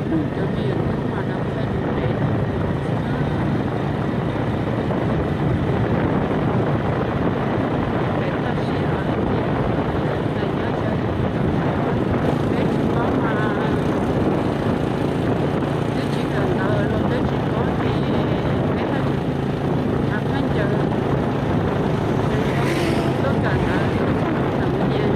Cov me nyuam ntawd mas lawv pheej mus pem no, pem toj siab los hais tias lawv nyob chaw, peb tsis paub mas, twb tsis kawm ntawv los peb tsis paub ces peb haj pheej ncaws, tuaj kawm ntawv txom nyem.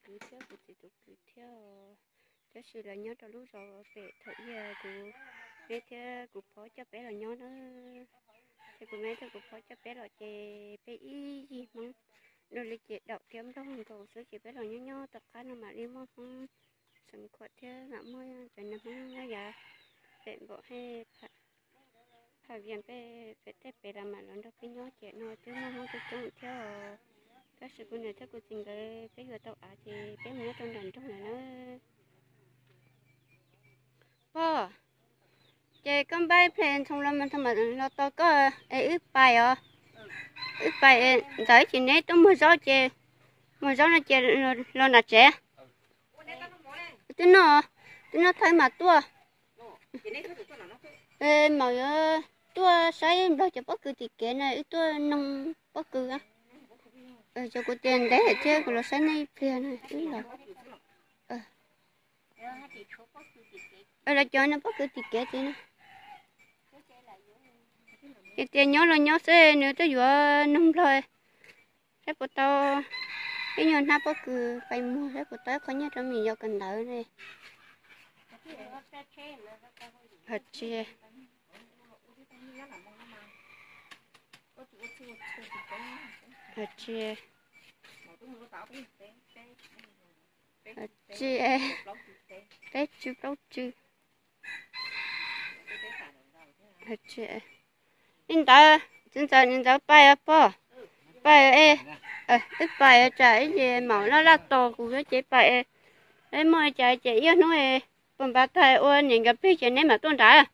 kwv thiab kuv txiv tus kwv thiab. Tab sis lawv nyob rau lub zos pem thaum ub kuv me thiab kuv pog coj peb los nyob na. Ces kuv me thiab kuv pog coj peb los ces peb ib yig Hmoob, dua li ces daum thiab nplog nkaus xwb ces peb los nyob nyob tom qab no mam li muaj Hmoob Xeev Khuam thiab mam muaj cov niag Hmoob nyob yav pem npaum he Phav Vias pem tej pem los mam los nrog peb nyob ces no twb muaj Hmoob coob coob thiab. Tab sis kuv niam thiab kuv txiv nkawd peb yuav tau av ces peb mus nyob rau nram nroog lawm na. Pog, ces koj npaj ib pleg ntxhoo los mas thaum mam los tos koj es wb pais os. Wb pais, ntxawm ib chim neb tuaj muag zaub ces, muag zaub no ces los nram tsev. Twb noj, twb noj thawj mas tuaj. Maum yuav tuaj saib nplog cov pob kws tim kev na, wb tuaj noog pob kws. Ces kuv tias ntev thiab kuv los saib nej ib pliag na wb los. Los cov no pob kws tim kev tid na. Ces tias nyob los nyob xwb nws twb yuav noog nplog saib puas tau ib nyuag hnab pob kws pais muag saib puas tau ib qho nyiaj rau me nyuam yaus kawm ntawv ne. Hais tsis, hais tsis, hais tsis, peb tsw plaub tsw. Hais tsis, li ntawd txiv ntxawm niam ntxawm pais os pog, pais es, wb pais tsam ib yam maum laj laj tos kuv ces pais es, muaj cas ces ib hnub puas npav tag ua niam nkawd plig ces neb mam tuaj nrad.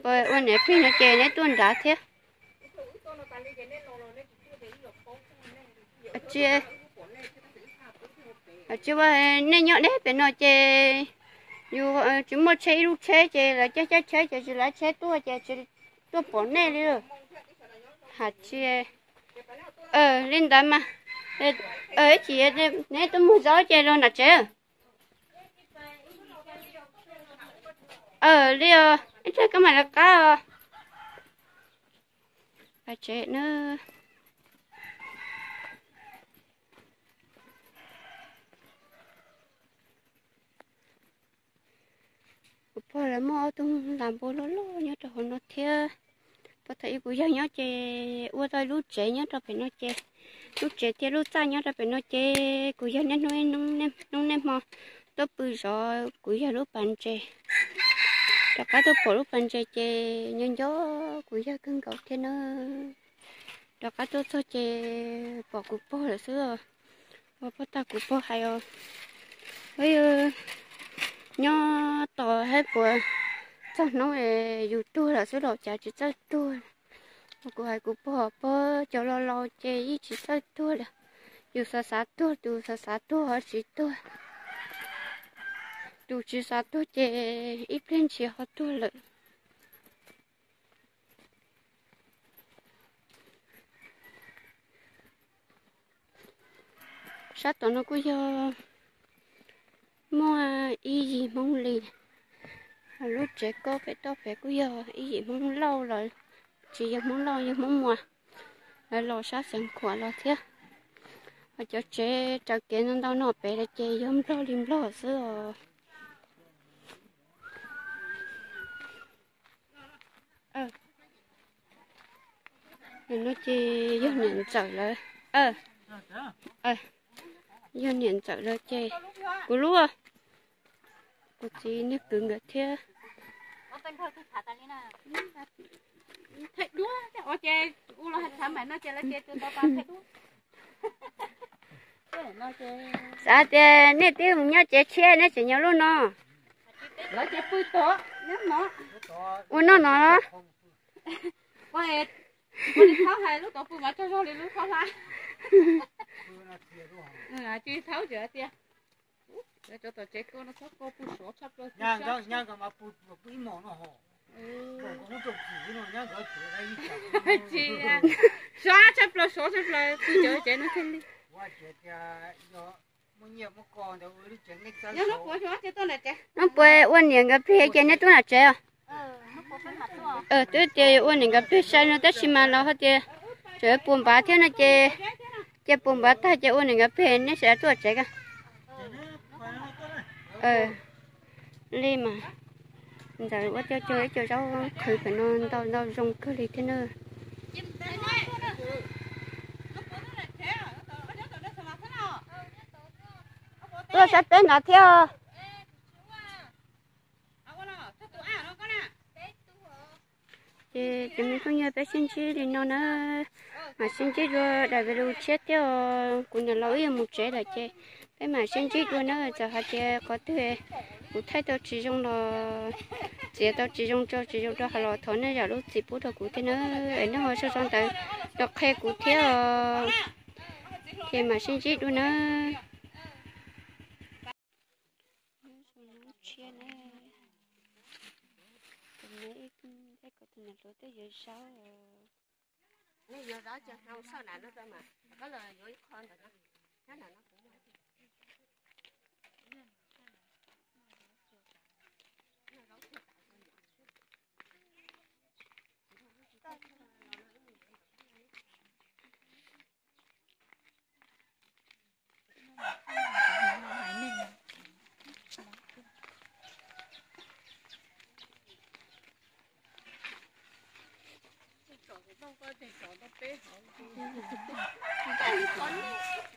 Ua niam plig no ces neb tuaj nrad thiab. Tsis, tsis ua, nej nyob deb pem no ces yus tsis muaj tsheb ib lub tsheb ces lawv caij caij tsheb ces tsis lawv tsheb tuaj ces tsis tuaj pom nej li. Hais tsis, li ntawd mas, ib chim neb tuaj muag zaub ces los nram tsev. Li os, ib pliag koj mam lawv qab os. Pais tsev na. Kuv pog lawv muaj ob tug lam npua loj loj nyob rau hauv no thiab. Puag thaum ub kuv yawg nyob ces ua tau lub tsev nyob rau pem no ces, lub tsev thiab lub txaj nyob rau pem no ces kuv yawg niaj hnub, hnub niaj hmo tuaj pw zov kuv yawg lub pas ntses. Rov qab tuaj pom lub pas ntses ces nco nco kuv yawg kawg nkaus thiab na. Rov qab tuaj txog ces pom kuv pog lawm xwb. Ua pog tag kuv pog hais os, nyob tos saib puas txog hnub es yus tuag lawm xwb los cas tsis txawj tuag. Kuv hais kuv pog, pog, cov laus laus ces yeej tsis txawj tuag li. Yus xav xav tuag, tus xav xav tuag ho tsis tuag, tus tsis xav tuag ces ib pliag ntshis ho tuag lawm. Sab tom no kuj yog muaj ib yim Hmoob li. Lub tsev kob pem toj pem kuj yog ib yim Hmoob Lauj lawm, tsis yog Hmoob Lauj, yog Hmoob Muas, lawv los sab Xeev Khuam los thiab. Ho cov tsev raws kev ntau ntau no pem lawm ces yog Nplog li Nplog xwb os. No ces yog niam ntxawm lawm. Yog niam ntxawm lawm ces kuv lub, kuv txiv niag kwv nkawd thiab. Xav tias nej twb mus nyob tsev tshiab nej tseem nyob lub no. Ua noj no los? Sov tshaj plaws, sov tshaj plaws, pw cov tsev no thiaj li. Hnub puas ua niam nkawd plig ces neb tuaj nram tsev os. Twb tias ua niam nkawd plig sai no tab sis mas los hais tias tseem puas npav thiab no ces Cia puas npav tag ces ua nws nkawd pem, nej sawv daws tuaj tsev ko. Li mas, ntxawm ua cog cog ib co zaub qhwv pem no ntau ntau zoo kawg li thiab na. Tuaj sab teb nrad thiab. Ces cov me phooj ywg, peb sib ntsib li no na, mam sib ntsib dua daim video tshiab thiab os. Kuv niam laus wb yuav mus tsev lawm ces peb mam sib ntsib dua na. Txawm hais tias qhov twg kuv thaij tau tsis zoo los txiav tau tsis zoo tso tsis zoo rau hauv los thov nej zam lub txim pub rau kuv thiab na, es nej ho sau sau ntawv los qhia kuv thiab os. Ces mam sib ntsib dua na. Tus me ib, tus niam hluas twb yuav zaub. Nej yuav zaub ces hau xauj na no rau mas, koj los yuav ib qho ntawm no, nyob ntawm no kuv muaj.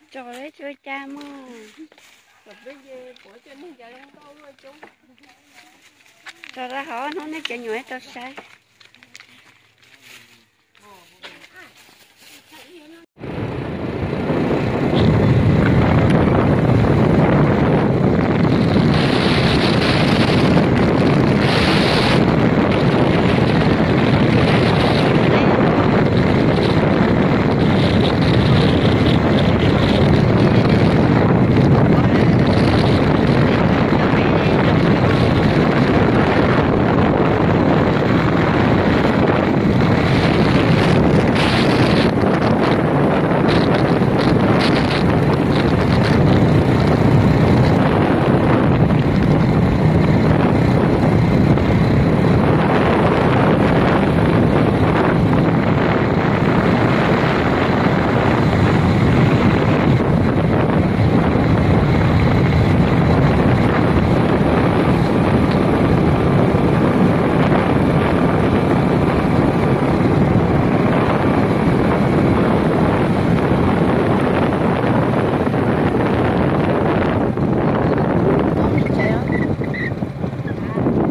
Tso leb tsua ca mog. Tso rau hauv hnub nej cov nyuam tau saib.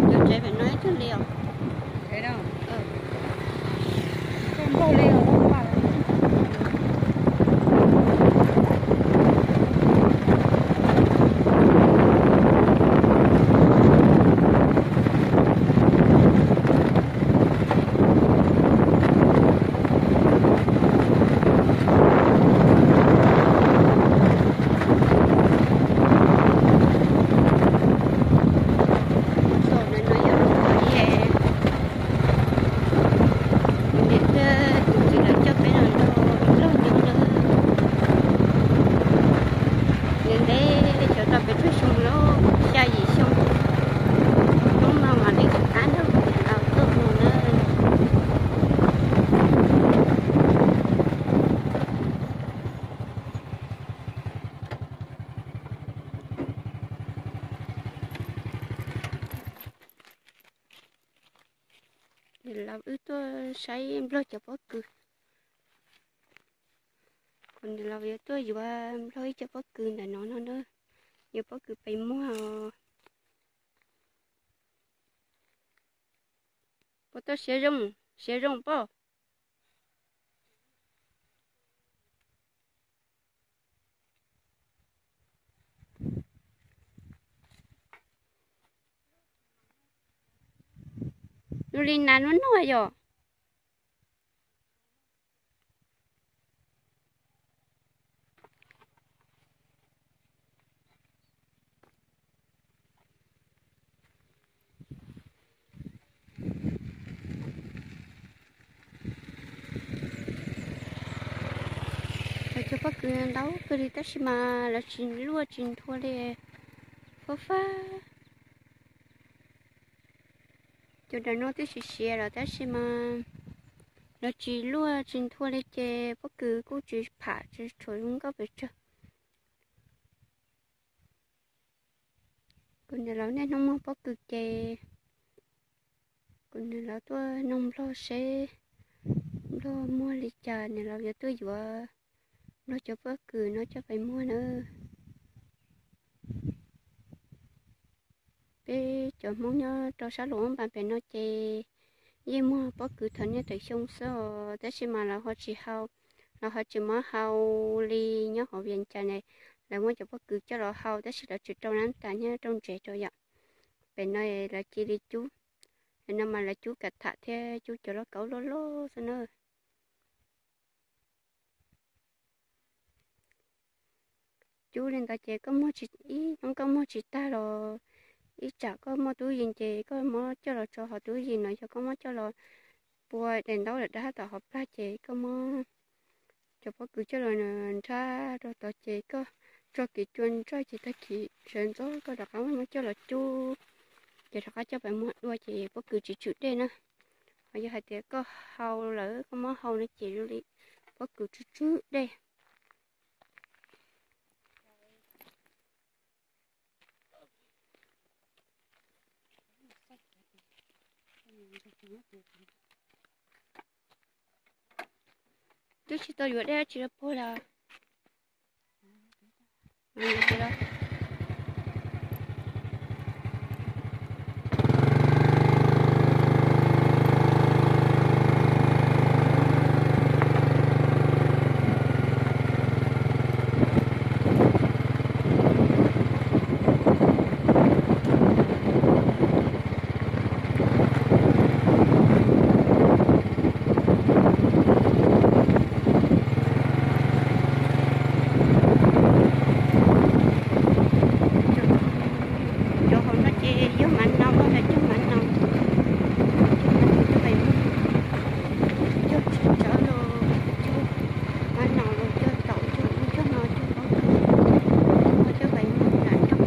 Cov tsev pem no ib tug li os. Niam thiab tus txiv lawv coj peb los nrog nyob na. Ntev ntev xyov tau pes tsawg xyoo lawm, xya yim xyoo. Hnub no mam li rov qab nrog kuv niam laus tuaj mus na. Niam laus wb tuaj saib nplog cov pob kws. Kuv niam laus yuav tuaj yuav nplog ib co pob kws ntawm no no na. Yuav pob kws pes muag os. Puas tau siav zoo, siav zoo pob? Lub li nas nuj nuj yom. Lawv cov pob kws ntau kawg li tab sis mas lawv tsis luaj tsis nthua li, fab fab. Cov ntawm no twb siav siav lawm tab sis mas Nws tsis luaj tsis nthua li ces pob kws kuj tsis pham tsis tshuav zoo nkauj pes tsawg. Kuv niam laus niaj hnub muag pob kws ces kuv niam laus tuaj noog nplog seb nplog muag li cas niam laus yuav tuaj yuav nplog cov pob kws no coj pais muag na. Peb cov Hmoob nyob rau sab Luam Npas pem no ces yeej muag pob kws thaum niaj thaum xyoo xwb os, tab sis mas lawv ho tsis hau, lawv ho tsis muab hau li nyob hauv Vias Cas ne. Lawv muab cov pob kws coj los hau tab sis lawv tsis rau nab tas nyob rau ntsev rau yom. Pem no lawv cia li cub, no mas lawv cub kav tham thiab cub cov lauj kaub loj loj xwb na. Cub li ntawd ces koj muag tsis, ib hnub koj muag tsis tag los ib tsam koj muaj tub yees ces koj muab coj los tso hauv tub yees no, yog koj muab coj los pua daim ntaub lawm dab tom hauv plag ces koj muab cov pob kws coj los nrhab rau tod ces koj tso kiv cua ntsaj ces tag kis sawv ntxov koj rov qab muab coj los cub ces rov qab coj pais muag dua ces pob kws tsis tswm dej na. Ho yog hais tias koj hau lawm koj muab hau no ces zoo li pob kws tswm tswm dej. Twb tsis tau yuav dej dab tsi rau puag li. Cov hauv no ces yog mav naus, cog mav naus, cog mav naus, cog tsawv los, cog mav naus los, cog taum, cog ub cog no, cog pob kws, coj pais muag nram nroog.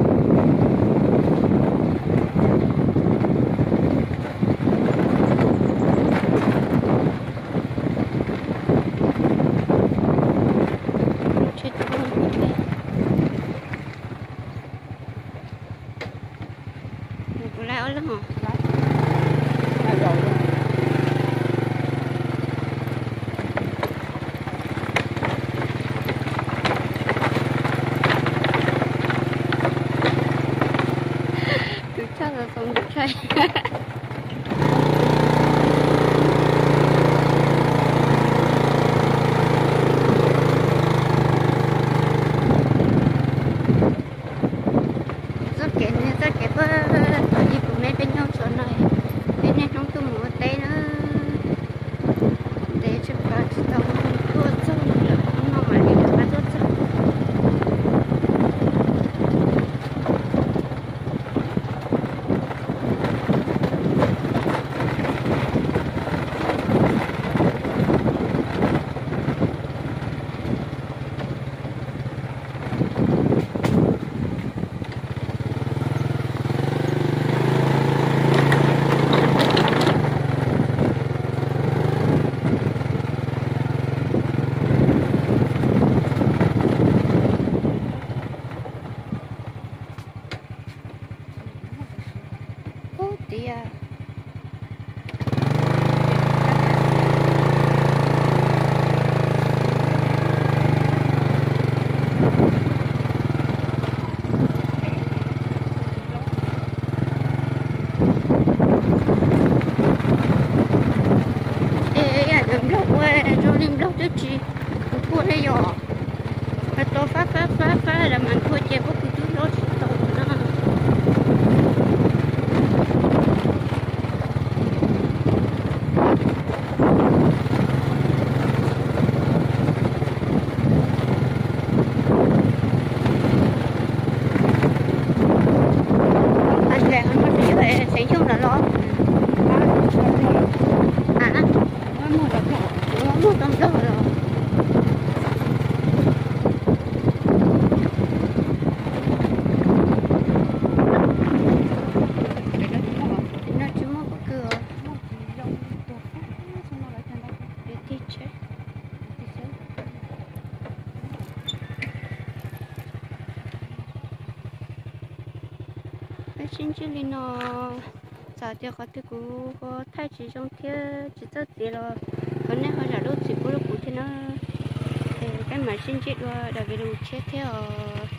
Kuv laiv ob leeg os. Tus tshaj xov xoov ntshai. Txoj kev no yog txoj kev puag tom ib puas mev peb nyob txog no, peb niaj hnub tuaj mus ua teb na. Ntev tshaj plaws tsis tau tuaj txog, hnub no mam li rov qab tuaj txog. Ub tiag. Es yam cov nplooj ua zoo li nplooj twb tsis puag li yom. Tau fab fab fab fab lawm mas nthua ces pob kws twb hlob tsis tau na. Nqes ho muaj tsis yog Xeev Xyooj lawm los? A, muaj tau nplog los. Tim no tsis muaj pob kws. sib ntsib li no. Txawm tias qhov twg kuv ho thaij tsis zoo thiab tsis txawj txiav los thov nej ho zam lub txim pub rau kuv thiab na. Peb mam sib ntsib dua daim video tshiab thiab os.